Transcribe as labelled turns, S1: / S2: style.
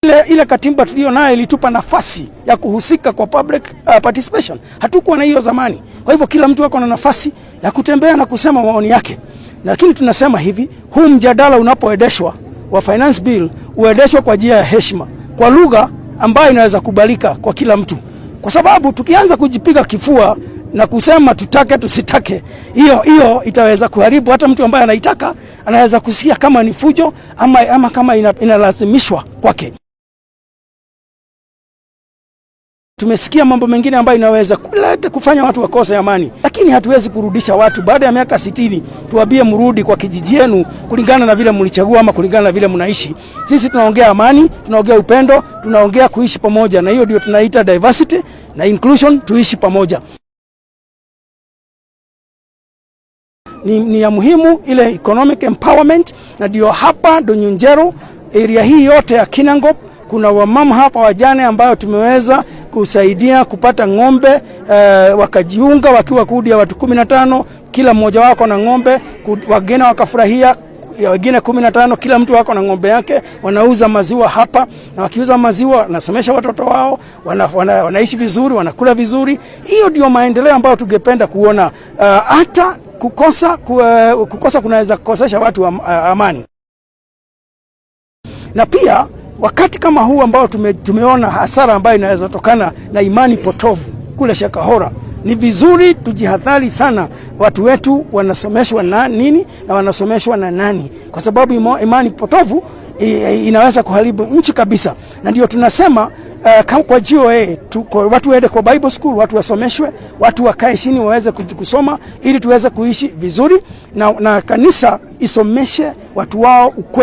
S1: Ile katiba tuliyo nayo ilitupa nafasi ya kuhusika kwa public participation. Hatukuwa na hiyo zamani. Kwa hivyo kila mtu ako na nafasi ya kutembea na kusema maoni yake, lakini tunasema hivi, huu mjadala unapoendeshwa wa finance bill uendeshwe kwa njia ya heshima, kwa lugha ambayo inaweza kubalika kwa kila mtu, kwa sababu tukianza kujipiga kifua na kusema tutake tusitake, hiyo hiyo itaweza kuharibu. Hata mtu ambaye anaitaka anaweza kusikia kama ni fujo ama kama inalazimishwa kwake. Tumesikia mambo mengine ambayo inaweza kuleta kufanya watu wakose amani, lakini hatuwezi kurudisha watu baada ya miaka 60 tuwaambie mrudi kwa kijiji yenu kulingana na vile mlichagua ama kulingana na vile mnaishi. Sisi tunaongea amani, tunaongea upendo, tunaongea kuishi pamoja, na hiyo ndio tunaita diversity na inclusion, tuishi pamoja. Ni ya muhimu ile economic empowerment, na ndio hapa Donyunjeru area hii yote ya Kinangop kuna wamama hapa wajane ambayo tumeweza kusaidia kupata ng'ombe wakajiunga wakiwa kundi ya watu 15, kila mmoja wako na ng'ombe, wageni wakafurahia, wengine 15, kila mtu wako na ng'ombe yake, wanauza maziwa hapa, na wakiuza maziwa wanasomesha watoto wao, wanaishi vizuri, wanakula vizuri. Hiyo ndio maendeleo ambayo tungependa kuona. Hata kukosa kunaweza kukosesha watu amani. Na pia wakati kama huu ambao tumeona hasara ambayo inaweza tokana na imani potovu kule Shakahora, ni vizuri tujihadhari sana, watu wetu wanasomeshwa na nini na wanasomeshwa na nani, kwa sababu imani potovu inaweza kuharibu nchi kabisa. Na ndio tunasema kwa GOA watu waende kwa Bible school, watu wasomeshwe, watu wakae chini waweze kusoma ili tuweze kuishi vizuri, na kanisa isomeshe watu wao ukweli.